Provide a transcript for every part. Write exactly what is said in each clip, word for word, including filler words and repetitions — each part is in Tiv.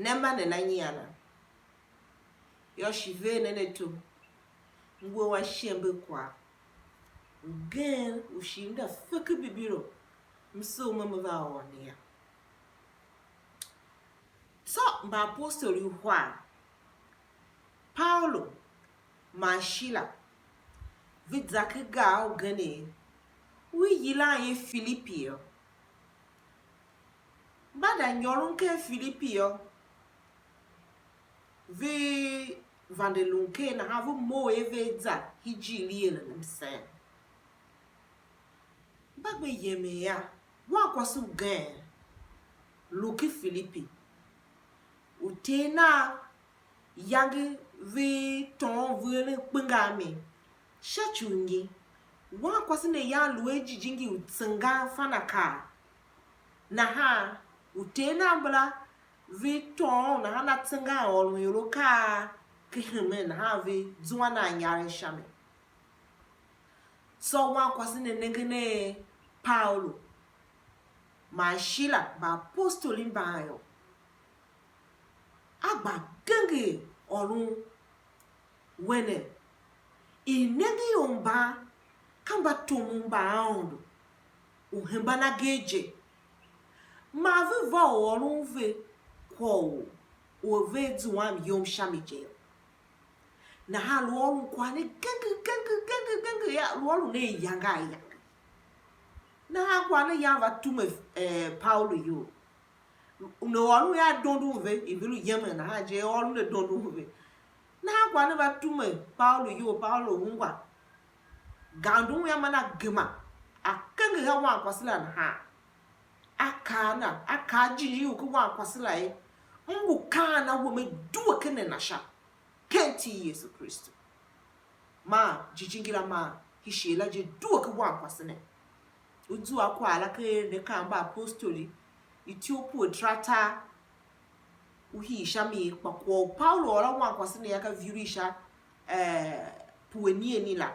Ne mba nena nyian a? Yô, shi ver nen ato, m we wa shembe kwagh ugen u shi m da feke bibiro, m sugh me me va ôr ne yô. Tsô mbaapostoli uhar, Paulu man Shila, ve za ken gar ugen u i yilan er Filipi yô. Mba da nyôron ken Filipi yô, ve vande lun ker nahan ve mough er ve za hijir i eren msen. Mba gbe yemen yô, wankwase ugen lu ken Filipi, u ter nan yange ve tôôn ve eren kpenga a mi. Sha ci u nyi? Wankwase ne yan lu a jijingi u tsengan fan akaa. Nahan uter nan mbala ve tôôn nahan a tsengan ôron ior akaa ken hemen, nahan ve zua nan inyaregh sha mi. Tsô wankwase ne nengen a Paulu man Shila, mbaapostoli mban yô, a gba genger ôron wer ne, i nenge ior mban ka mbatomov mba Aôndo u hemban agee je, man ve va u ôron ve kwagh u, u ve zuam iyom sha mi je yô. Nahan lu ôron kwagh ne genger, genger, genger, genger, ya, lu ôron ne ayange ayange. Nahan kwagh ne yan va tume, eh, Paulu iyol. Ne ôron ya dondon ve, i ve lu yemen nahan je, ôron ne dondon ve. Nahan kwagh ne va tume Paulu iyol, Paulu ungwa. Gande un ya man a gema, a kenger a wankwase la nahan. A kaa na, a kaa jighjigh u ken wankwase la er: M ngu kaan a we, me due ken a na sha, ken iti i Yesu Kristu. Man jijingi la man hishigh la je due ken wankwase ne. U zua kwagh la ken eren akaa a mbaapostoli, ityough pue taratar, u hii sha mi, kpa kwagh u Paulu ôr a wankwase ne yô, ka viru i sha, eh, pue anigheni la,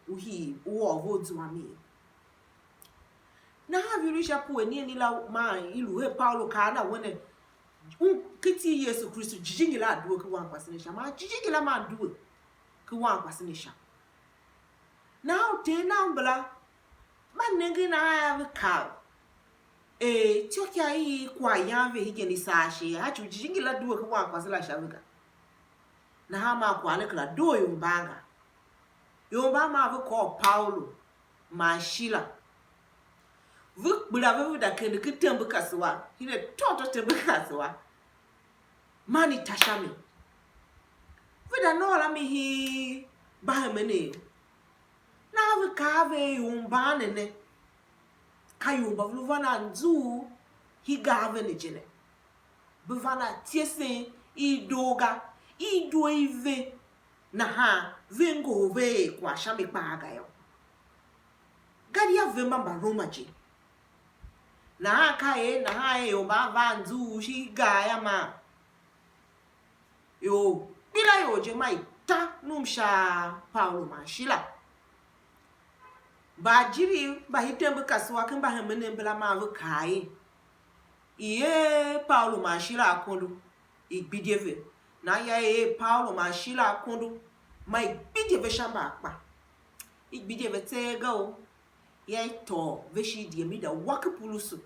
u hii u ôr ve u zua mi. Nahan viru i sha pue anigheni la man i lu her Paulu kaa na wer ne, un, ken iti i Yesu Kristu, jijingi la a due ken wankwase ne sha, man jijingi la man due ken wankwase ne sha. Nahan uter nan mbala mba nengen nahan a ve kav er ityôkyaa i kwaghyan ve hegen i saa ashe, a ci u jijingi la due ken wankwase la sha ve ga. Nahan maa kwagh ne kera doo ior mban ga. Ior mban maa ve kôr Paulu man Shila. Ve kpela ve, ve da kende ken tembe kasua, hide tôô tembe kasua, man i ta sha mi. Ve da nôr a mi hii mbahemenev. Nahan ve kaa a ve er, ior mban ne ne, ka ior mba ve lu van a anzughul hii ga a ve ne je ne. Ve van a ityesen i doo ga, i due i ve, nahan ve ngohol ve er kwagh sha mi kpaa ga yô. Gadia ve mba Mbaroma je. Nahan ka er nahan er ior mba va anzughul shin gar yô, man ior kpela ior je, man i ta num sha Paulu man Shila. Mbaajiriv mba hii tembe kasua ken mbahemenev mbala, man ve kaa er, i er Paulu man Shila akondo, i gbidye ve. Nahan ya er Paulu man Shila akondo, man i gbidye ve sha mbaakpa. I gbidye ve tseegh ga o, ya i tôô ve shin idiem, i da wa ken purusu,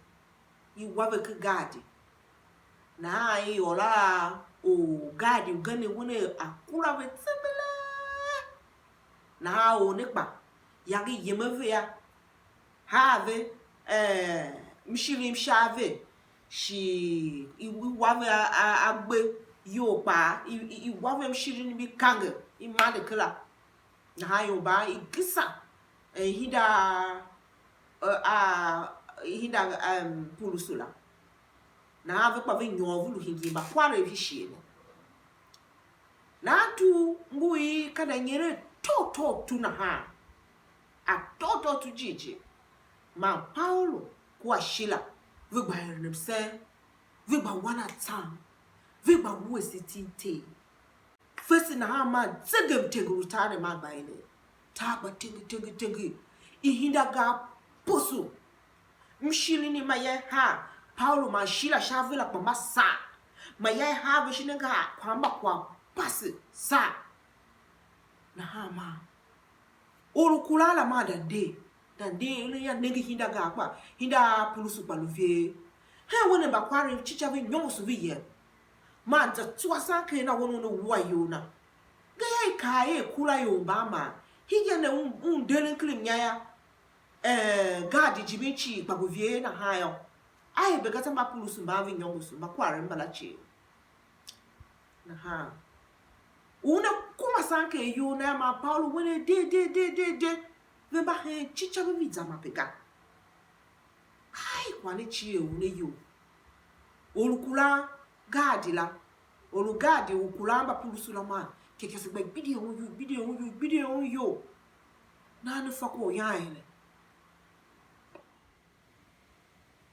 i wa ve ken gaadi. Nahan i ôr a orgaadi ugen u ne a kura ve tsembelee. Nahan or ne kpa, yange yem a ve a, haa ve, eh, mshirim sha a ve, shi i, i wa ve a, a, agbe iyol kpaa, i, i, i wa ve mshirim i kange, i mande kera. Nahan ior mban i gisa, eh, ihinda, eh, a, ihinda, em, purusu la. Nahan ve kpa ve nyôr ve lu hingir mbakwarev shin shighe ne. Nahan tugh ngu i ka da nyer a tôgh tôgh tu nahan, a tôgh tôgh tu jighjigh, man Paulu kua Shila ve gba eren msen, ve gba wan atsam, ve gba wuese iti i Ter. Fese nahan man zegem tenger u tar ne man gba inen. Tar gba tenger, tenger, tenger. Ihinda gar poso. Mshirin i mayange haa, Paulu man Shila sha ave la kpa mba saa. mayange i haa ve shin angar kwagh mba kwagh pase saa. Nahan maa or u kuran la maa da nder, da nder, una ya nenge hunda gaa kpa hunda a purusu kpa lu ver. Hen we ne mbakwarev cica ve nyôngoso ve yem, man za tsuwa sanker na wen una wua iyol na. Gayô, i kaa er kura ior mban man hingen ne un, un deren ken mnya yô, eh, gaadi jibin cii kpa ngu ver nahan yô, a er ve ga za mba purusu mban ve nyôngoso, mbakwarev mbala cii. Nahan una kuma sanker iyol na man Paulu wen a de de de de de, ve mba hen cica ve vi za mape ga. Ai, kwagh ne cie u ne iyol. Or u kuran gaadi la, or u gaadi u kuran mbapurusu la man, kekese gba gbidye un iyol, gbidye un iyol, gbidye un iyol. Nahan ne fa kwagh u yan ene.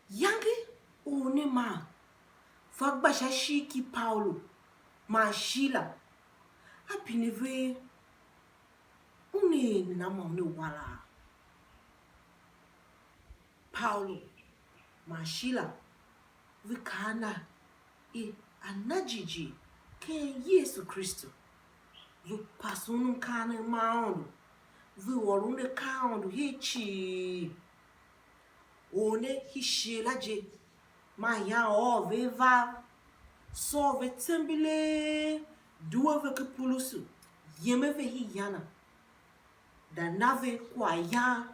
Yange u ne man fa gba sha ishigh ki Paulu man Shila, a pine ve er, una er nena man una wa la? Paulu man Shila ve kaa a na er a na jighjigh ken Yesu Kristu, ve pase un mkaanem ma Aôndo, ve ôr un akaa a Aôndo her cii. Or ne hii shighe la je, man yan ôô ve vav, sôr ve tsembelee, due ve ken purusu, yem a ve hii ya na, da na ve kwaghyan,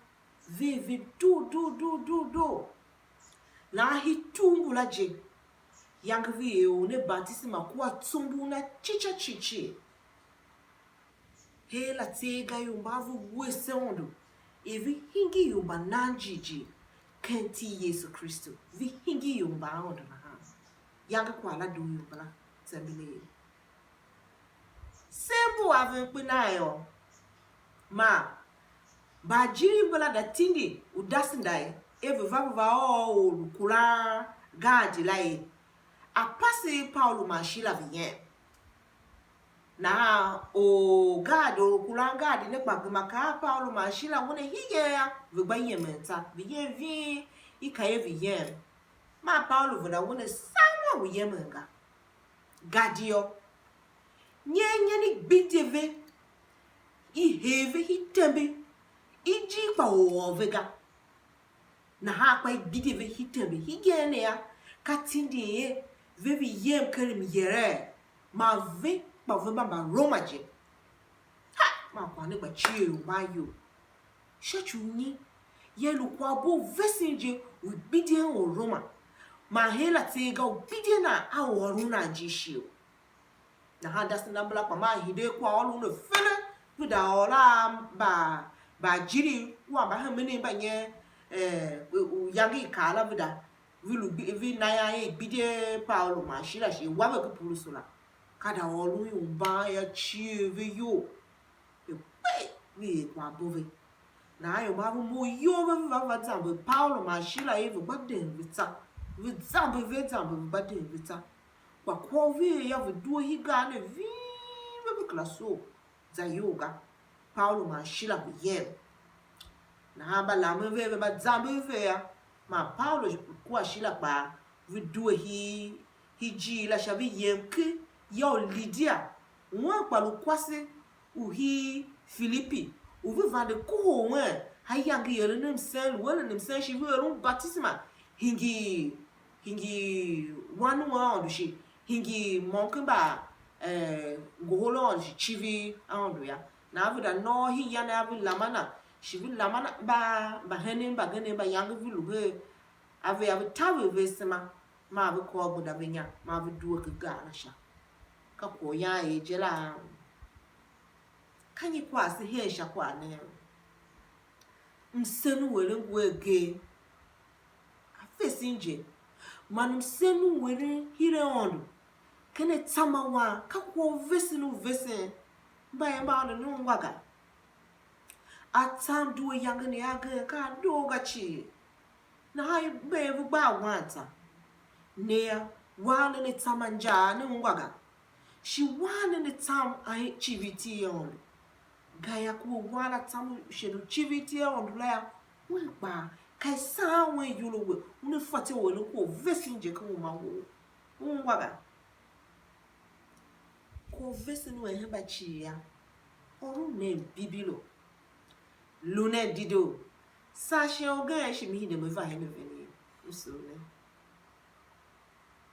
ver ve doo doo doo doo doo. Nahan hii tumbu la je, yange ve er or ne batisema kua tsombor na cica cii cii. Her la tseegh ga ior mban ve wuese Aôndo, er ve hingir ior mba nan jighjigh ken iti i Yesu Kristu, ve hingir ior mba Aôndo nahan. Yange kwagh la doo ior mbala tsembelee. Se mbu a ven kpe nan yô, man mbaajiriv mbala da tindi u dase nda er ve va, ve va ôô or u kuran gaadi la er, a pase Paulu man Shila ve yem. Nahan orgaadi or u kuran gaadi ne kpa gema kaa a Paulu man Shila un a hingen yô, ve gba yemen tsô, ve yem ving, i ka er ve yem. Man Paulu venda un a saan wan u yemen ga. Gadia nyenyen i gbidye ve, i hee ve hii tembe, ijir kpa u ôr ve ga. Nahan kpa i gbidye ve hii tembe hegen ne yô, ka tindi er ve, ve yem ken myere, man ve kpa ve mba Mbaroma je. Ha! Man kwagh ne gba cier u mban iyol. Sha ci u nyi? Ye lu kwaghbo u vesen je u gbidyen Orroma, man her la tseegh ga u gbidyen nan a ôron nan ijir shighe. Nahan dasenda mbala kpa maa hide kwaghôron ne fele, ve da ôr a mba, mbaajiriv kua mbahemenev mba nyen, eh, uyange i kar la, ve da, ve lu gbi-, ve na ian er gbidye Paulu man Shila shi wa ve ken purusu la. Ka da ôron ior mban yô, cier ve iyol, ve kpe, ve er kwaghbo ve. Nahan ior mban ve mough iyol ve, ve va, va zamber Paulu man Shila er ve gba dem ve tsô. Ve zamber, ve zamber, ve gba dem ve tsô. Kpa kwagh u ve er yô, ve due hii gar ne ving, ve, ve kera soo za iyol ga. Paulu man Shila ve yem. Nahan mbalamen vev ve mba zamber ve yô, man Paulu kua Shila kpaa, ve due hii, hii ijiir la sha, ve yem ken ya u Lidia, wen kpa lu kwase u hii Filipi, u ve vande kohol un ayange i eren msen, lu eren msen shi ve er un batisema, hingir, hingir wan u Aôndo shi hingir môm ken mba, eh, ngohol Aôndo shi civir Aôndo yô. Nahan ve da nôô hii ya ne a ve lama na, shi ve lama na mba, mbahenen mbagenev mba yange ve lu her, a ve, a ve taver ve asema, maa ve kôr gbenda ve inya, maa ve due ken gar la sha. Ka kwagh u ian er je la. Ka nyi kwagh se hen sha kwagh ne? Msen u eren ngu agee, a vesen je. Man msen u eren hire Aôndo ken atsam a wan, ka kwagh u vesen u vesen. Mbayev mba Aôndo ne ungwa ga. Atsam due iyange ne agen ka a doo ga cii. Nahan i bee ve gba a wan tsô. Ne yô, wan nen atsam a injaa ne ungwa ga. Shi wan nen atsam a civir iti i Aôndo. Gayô, ku a wan atsam u shighe u civir iti i Aôndo la yô, wen kpaa, ka i saan wen iyol a we, una fatyô u eren kwagh u vesen je ken uma wou. U ungwa ga. Kwagh u vesen u er hemba cii yô, ôron nen Bibilo, lu nen dedoo, saa shighe ugen shi m hide m va hen a ven ye, m sugh ne.